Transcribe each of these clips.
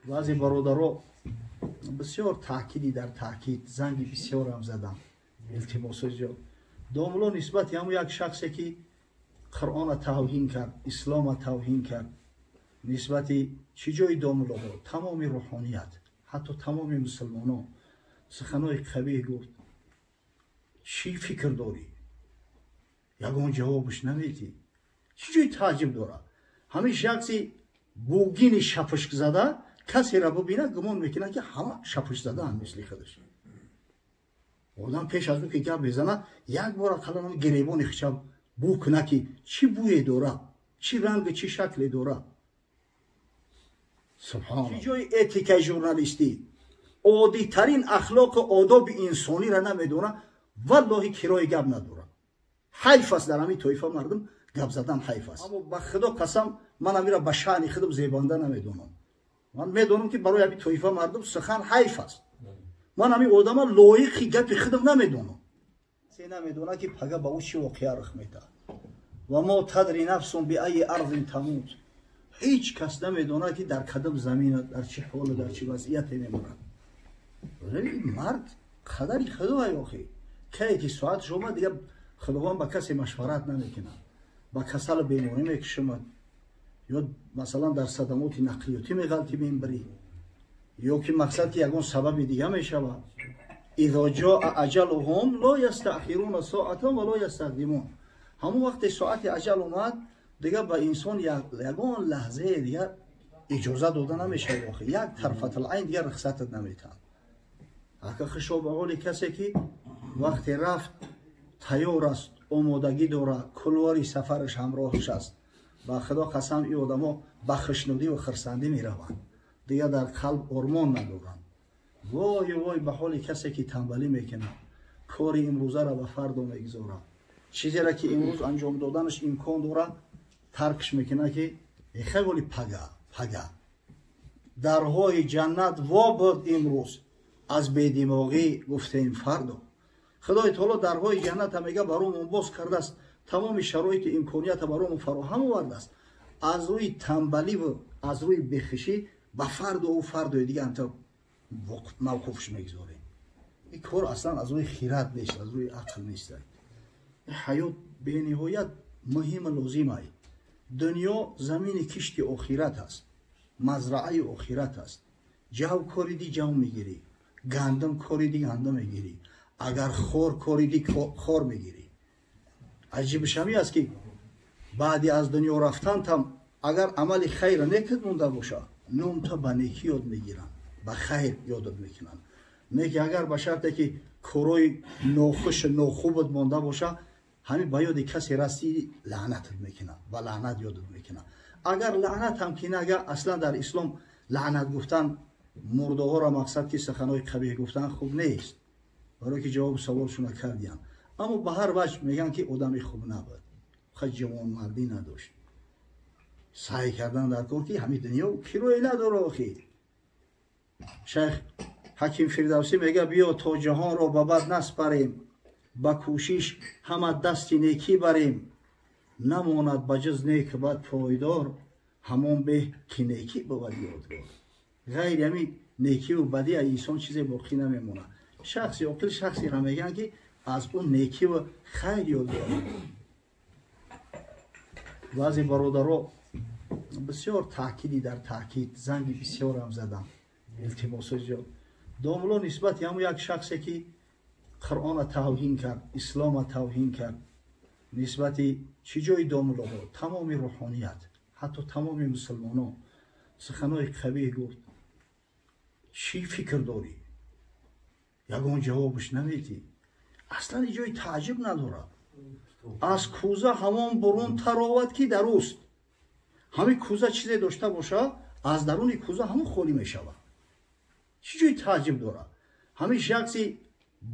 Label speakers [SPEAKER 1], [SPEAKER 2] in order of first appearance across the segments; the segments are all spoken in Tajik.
[SPEAKER 1] Баъзе бародаро бисёр таъкиди дар таъкид, занги бисёрам задам, илтимосҳои зиёд. Домулло нисбати ҳамун як шахсе ки Қуръона тавҳин кард, ислома тавҳин кард, нисбати чӣ ҷои домуллоҳо, тамоми рӯҳоният, ҳатто тамоми мусулмонон суханои қабиҳ гуфт. Чӣ фикр дорӣ? Ягон ҷавобаш наметӣ. Чӣ ҷои таъҷиб дорад? Ҳамин шахси бугини шапушкзада касеро бубинад, гумон мекунад, ки ҳама шапушкзадаанд мисли худаш. Одам пеш аз ӯ ки гап мезанад, як бор ақаллан гиребони хича бӯ кунад, ки чӣ бӯе дорад, чӣ рангу чӣ шакле дорад. Субҳон. Чӣ ҷои этикаи журналистӣ? Оддитарин ахлоқу одоби инсониро намедонад, валлоҳи кирои гап надорад. Ҳайф аст дар ҳамин тоифа мардум гап задан, ҳайф аст. Аммо ба Худо қасам, ман амира ба шаъни худам зебанда намедонам. Ман медонам, ки барои ҳамин тоифа мардум сухан ҳайф аст. Ман ҳамин одама лоиқи гапи худам намедонам. Се намедонад, ки пага ба ӯ чӣ воқеа рух медиҳад. Ва мо тадри нафсун биайи арзин тамут. Ҳеҷ кас намедонад, ки дар кадом замина, дар чӣ ҳолу дар чӣ вазъияте мемонад. Ин мард қадари Худоай охи. Кае ки соатш омад, дигар Худованд ба касе машварат намекунад. Ба касалу беморӣ мекушамад, ё масалан дар садамоти нақлиётӣ меғалти мембирӣ, ё ки мақсад ки ягон сабаби дига мешавад. Изо ҷоа аҷалуҳум ло ястаъхируна соатан ва ло ястақдимун. Ҳамон вақте соати аҷал омад, дигар ба инсон ягон лаҳзае дигар иҷоза дода намешавад охи. Як тарфатул-айн дигар рухсатат наметаҳад. Ака, хушо ба ҳоли касе, ки вақте рафт, тайёр аст, омодагӣ дорад, кулвори сафараш ҳамроҳаш аст. Ба Худо қасам, ин одамо ба хушнудӣ ва хурсандӣ мераванд, дигар дар қалб ормон надоранд. Вой, вой ба ҳоли касе, ки танбалӣ мекунад, кори имрӯзаро ба фардо мегузорад, чизеро, ки имрӯз анҷом доданаш имкон дорад, таркш мекунад, ки эхе, пага пага. Дарҳои ҷаннат во буд имрӯз, аз бедимоғӣ гуфтем фардо. Худои таоло дарҳои ҷанната мега баромон боз кардааст, тамоми шароити имконията баромон фароҳам овардааст. Аз рӯи танбаливу аз рӯи бехишӣ ба фардову фардои дига амта мавқуфш мегузорем. Ин кор аслан аз рӯи хират нест, аз рӯи ақл нест. Ҳаёт бениҳоят муҳиму лозим ай. Дунё замини кишти охират аст, мазраъаи охират аст. Ҷав кориди, ҷав мегирӣ, гандум кориди, гандум мегирӣ, агар хор кориди, хор мегирӣ. Аҷибаш ҳамин аст, ки баъди аз дунё рафтантам агар амали хайра некид монда боша, номта ба некӣ ёд мегиранд, ба хайр ёдат мекунанд. Не ки агар ба шарте ки корои нохушу нохубат монда боша, ҳамин ба ёди касе расти, лаънатат мекунад, ба лаънат ёдат мекунад. Агар лаънат ҳам ки нага, аслан дар ислом лаънат гуфтан мурдаҳоро, мақсад ки суханои қабиҳ гуфтан хуб нест, барое ки ҷавоби саволшуна кардиям. Аммо ба ҳар ваҷ мегӯянд, ки одами хуб набуд, ха, ҷавонмардӣ надошт. Саъй кардан дар кор, ки ҳамин дунё кирое надора охи. Шайх Ҳаким Фирдавсӣ мега: «Биё то ҷаҳонро ба бад наспарем, ба кӯшиш ҳама дасти некӣ барем. Намонад ба ҷуз нек бад пойдор, ҳамон беҳ ки некӣ бувад ёдгор». Ғайри ҳамин некиву бадӣ аз инсон чизе боқӣ намемонад. Шахси оқил шахсеро мегӯянд, ки аз ӯ некиву хайр ёд дорад. Баъзе бародаро бисёр таъкиди дар таъкид, занги бисёрам задам, илтимосҳои зиёд. Домулло нисбати ҳамун як шахсе ки Қуръона тавҳин кард, ислома тавҳин кард, нисбати чӣ ҷои домуллоҳо, тамоми рӯҳоният, ҳатто тамоми мусулмонон суханои қабиҳ гуфт. Чӣ фикр дорӣ? Ягон ҷавобаш наметӣ. Аслан ҷои таъҷиб надорад. Аз кӯза ҳамон бурун таровад, ки дар ӯст. Ҳамин кӯза чизе дошта бошад, аз даруни кӯза ҳамон холӣ мешавад. Чӣ ҷои таъҷиб дорад? Ҳамин шахси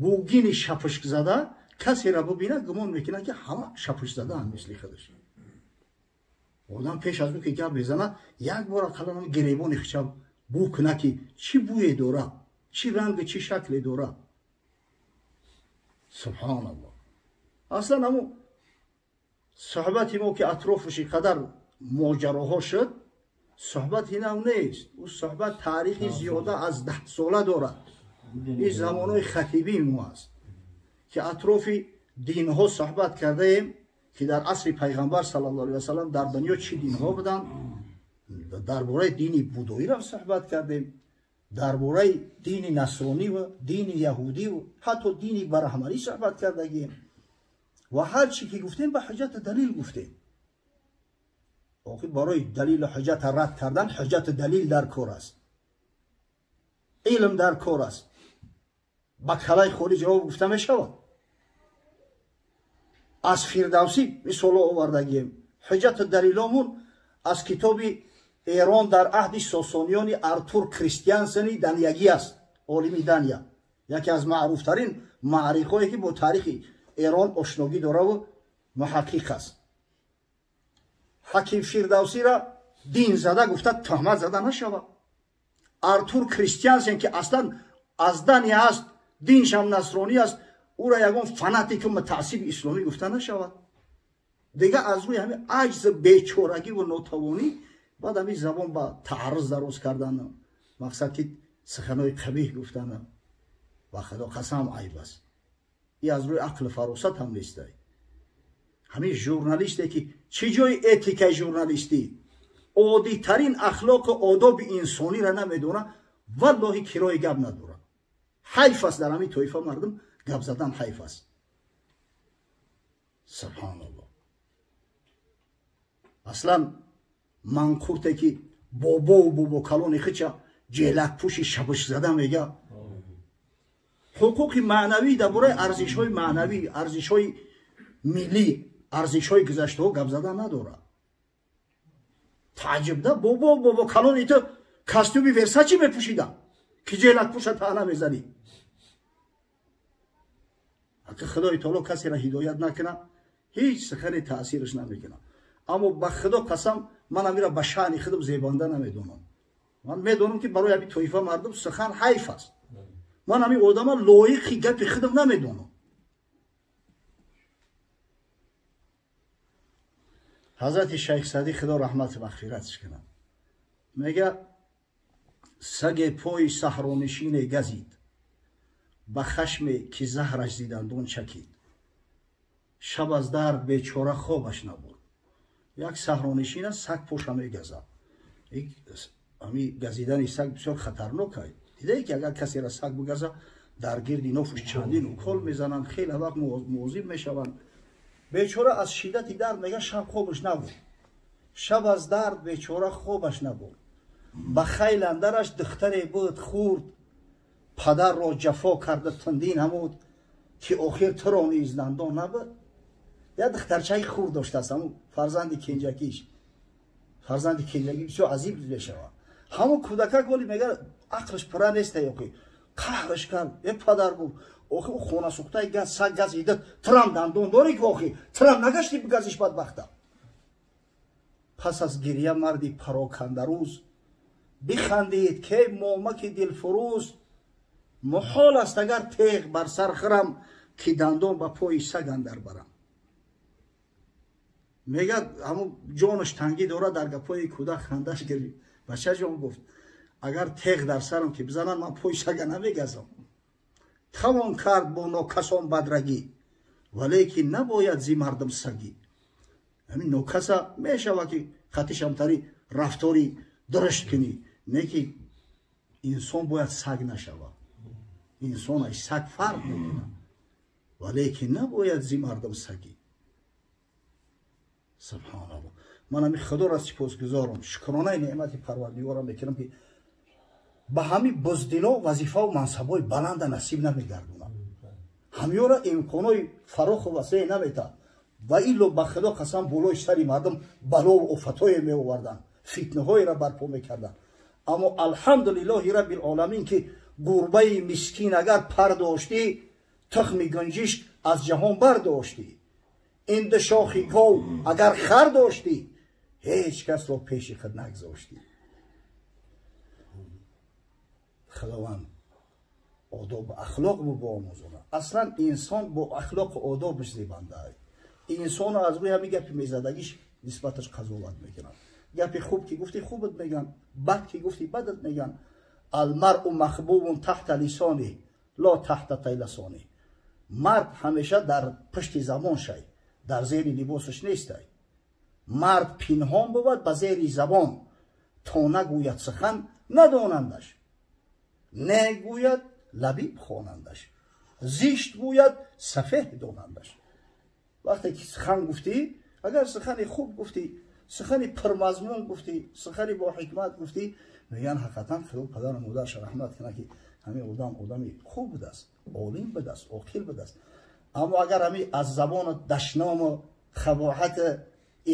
[SPEAKER 1] бугини шапушкзада касеро бубинад, гумон мекунад, ки ҳама шапушкзадаанд мисли худаш. Одам пеш аз ӯ ки гап мезанад, як бор ақаллан гиребони хича бӯ кунад, ки чӣ бӯе дорад, чӣ рангу чӣ шакле дорад. Субҳоналлоҳ. Аслан ҳамун суҳбати мо, ки атрофаш ин қадар моҷароҳо шуд, суҳбати нав нест. Ӯ суҳбат таърихи зиёда аз 10 сола дорад. Ин замонҳои хатибии мо аст, ки атрофи динҳо суҳбат кардаем, ки дар асри пайғамбар саллаллоҳу алайҳи васаллам дар дунё чӣ динҳо буданд. Дар бораи дини будоиро суҳбат кардем, дар бораи дини насронӣ ва дини яҳудӣ ва ҳатто дини бараҳманӣ суҳбат кардагием ва ҳар чӣ ки гуфтем ба ҳуҷҷату далил гуфтем. Охир барои далилу ҳуҷҷата рад кардан ҳуҷҷату далил дар кор аст, илм дар кор аст. Ба калаи холӣ ҷавоб гуфта мешавад. Аз Фирдавсӣ мисолҳо овардагием. Ҳуҷҷату далиломун аз китоби Эрон дар аҳди сосониёни Артур Кристиансени даниягӣ аст, олими Дания, яке аз маъруфтарин маърихое ки бо таърихи Эрон ошногӣ дораву муҳаққиқ аст. Ҳаким Фирдавсиро дин зада гуфта туҳмат зада нашавад. Артур Кристиансен ки аслан аз Дания аст, диншам насронӣ аст, ӯро ягон фанатику мутаассиби исломӣ гуфта нашавад. Дига аз рӯи ҳамин аҷзу бечорагӣ ва нотавонӣ баъд ҳамин забон ба таарруз дароз кардан, мақсад ки суханои қабиҳ гуфтан, ба худо қасам айб аст. И аз рӯи ақлу фаросат ҳам нестай. Ҳамин журналисте ки чӣ ҷои этикаи журналистӣ, оддитарин ахлоқу одоби инсониро намедонад, валлоҳи кирои гап надорад. Ҳайф аст дар ҳамин тоифа мардум гап задан ҳайф аст. Субҳаналлоҳ. Аслан манқурте ки бобову бобокалони хича ҷелакпӯши шабушзада мега, ҳуқуқи маънавӣ дар бораи арзишҳои маънавӣ, арзишҳои миллӣ, арзишҳои гузаштаҳо гап задан надорад. Таъҷибда бобо бобокалони ту костюми Версачи мепӯшида ки ҷелакпӯша таъна мезанӣ. Ака Худои таоло касеро ҳидоят накунад, ҳеҷ сухане таъсираш намекунад. Аммо ба Худо қасам, ман амира ба шаъни худам зебанда намедонам. Ман медонам ки барои ҳамин тоифа мардум сухан ҳайф аст. Ман ҳамин одама лоиқи гапи худам намедонам. Ҳазрати Шайх Саъдӣ Худо раҳмату мағфиратш кунад, мега саге пои саҳронишине газид, ба хашме ки заҳраш зи дандон чакид, шаб аз дард бечора хобаш набурд. Як саҳронишин аст, саг поша мегазад. Ҳами газидани саг бисёр хатарнок аст. Дидае ки агар касеро саг бигазад, дар гирди нофуш чандин укол мезананд, хеле вақт муозиб мешаванд. Бечора аз шиддати дард мега шаб хобаш набурд. Шаб аз дард бечора хобаш набурд. Ба хайл андараш духтаре буд хурд, падарро ҷафо карда тундӣ намуд, ки охир туро низ дандон набуд. Як духтарчаи хурд доштааст, ҳамун фарзанди кенҷакиш. Фарзанди кенҷакӣ бисёр азиб мешавад. Ҳамон кӯдакак воли мега ақлаш пурра неста, ёки қаҳраш кард. Э падар гуфт, охи ӯ хонасӯхтаи газ саг газида, турам дандон дорӣ ки охи турам нагашти бигазиш бадбахта. Пас аз гирья марди парокандарӯз бихандид ке момаки дилфурӯз, муҳол аст агар теғ бар сар хӯрам, ки дандон ба пои саг андар барам. Мегӯяд ҳамун ҷонаш тангӣ дорад, дар гапҳои кӯдак хандаш гирифт. Бачаҷон гуфт, агар теғ дар сарам ки бизананд, ман пои сага намегазам. Тавон кард бо нокасон бадрагӣ, валекин набояд зи мардум сагӣ. Ҳамин нокаса мешавад ки хатишамтари рафтори дурушт кунӣ, не ки инсон бояд саг нашавад. Инсон аз саг фарқ мекунад, валекин набояд зи мардум сагӣ. Субҳаналлоҳ. Ман ҳамин Худоро сипосгузорам, шукронаи неъмати Парвардигорам мекунам ки ба ҳамин буздило вазифаву мансабҳои баланда насиб намегардонад, ҳамёра имконҳои фароху васеъ наметаҳад. Ва илло ба Худо қасам болои сари мардум балову офатҳое меоварданд, фитнаҳоеро барпо мекарданд. Аммо алҳамдулиллоҳи раббил оламин ки гурбаи мискин агар пар доштӣ, тухми гунҷишк аз ҷаҳон бардоштӣ, ин ду шохи гов агар хар доштӣ, ҳеҷ касро пеши худ нагзоштӣ. Худованд одобу ахлоқ биомӯзонад. Аслан инсон бо ахлоқу одобаш зебанда аст. Инсонро аз рӯи ҳамин гапи мезадагиш нисбаташ қазоват мекунанд. Гапи хуб ки гуфти, хубат меган, бад ки гуфти, бадат меган. Алмаръу махбубун таҳта лисони ло таҳта тайласони. Мард ҳамеша дар пушти забон шай, дар зери либосаш нестай. Мард пинҳон бувад ба зери забон, то нагӯяд сухан надонандаш, негӯяд лабиб хонандаш, зишт гӯяд сафеҳ донандаш. Вақте ки сухан гуфтӣ, агар сухани хуб гуфтӣ, сухани пурмазмун гуфтӣ, сухани бо ҳикмат гуфтӣ, мегӯянд ҳақиқатан Худо падару модарша раҳмат кунад, ки ҳамин одам одами хуб будааст, олим будааст, оқил будааст. Аммо агар ҳами аз забону дашному хабоҳат,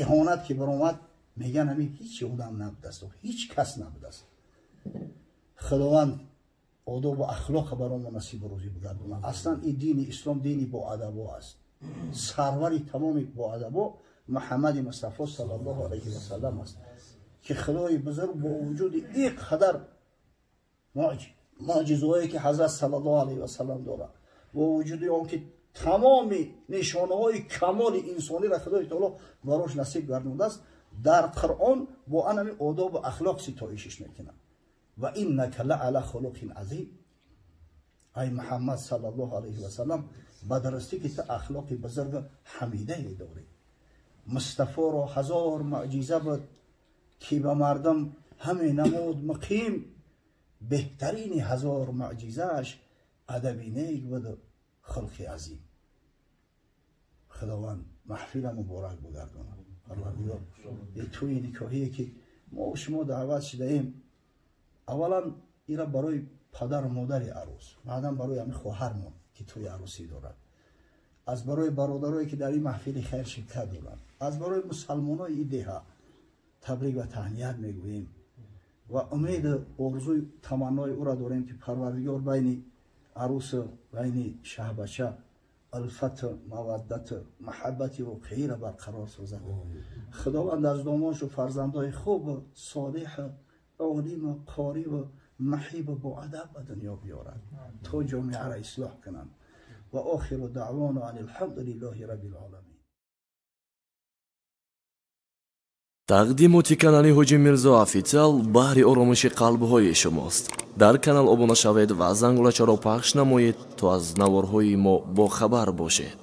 [SPEAKER 1] иҳонат ки баромад, мегӯянд ҳамин ҳеҷ одам набудааст, ҳеҷ кас набудааст. Худованд одобу ахлоқа баромо насибу рӯзӣ бигардонад. Аслан ин дини ислом дини боадабо аст. Сарвари тамоми боадабо Муҳаммади Мустафо саллаллоҳу алайҳи васаллам аст, ки Худои бузург бо вуҷуди ин қадар муъҷизаҳое ки ҳазрат саллаллоҳу алайҳи васаллам дорад, бо вуҷуди он ки тамоми нишонаҳои камоли инсониро Худои таоло барош насиб гардондааст, дар Қуръон бо анами одобу ахлоқ ситоишиш мекунад. Ва иннака лаала хулуқин азим. Ай Муҳаммад саллаллоҳу алайҳи васаллам, ба дурустӣ ки ту ахлоқи бузург ҳамидае дорӣ. Мустафоро ҳазор муъҷиза буд, ки ба мардум ҳаме намуд муқим. Беҳтарини ҳазор муъҷизааш адаби нек буду хулқи азим. Худованд маҳфила муборак бигардонад. Парвардигор, тӯи никоҳие ки мо шумо даъват шудаем, аввалан ира барои падару модари арӯс, баъдан барои ҳамин хоҳармон ки тӯи арӯсӣ дорад, аз барои бародарое ки дар ин маҳфили хайр ширкат доранд, аз барои мусалмонои ин деҳа табрик ва таҳният мегӯем ва умеду орзуи таманнои ӯро дорем, ки Парвардигор байни арӯсу байни шаҳбача улфату маваддату маҳаббати воқеиро барқарор созад. Худованд аз домоншу фарзандои хубу солиҳу олиму қориву маҳибу боадаб ба дунё биёрад, то ҷомеаро ислоҳ кунанд. Ва охиру даъвону ан алҳамдулиллоҳи раббил оламин.
[SPEAKER 2] Тақдимоти канали Ҳоҷи Мирзо Официал баҳри оромиши қалбҳои шумост. Дар канал обуна шавед ва зангулачаро пахш намоед, то аз наворҳои мо бохабар бошед.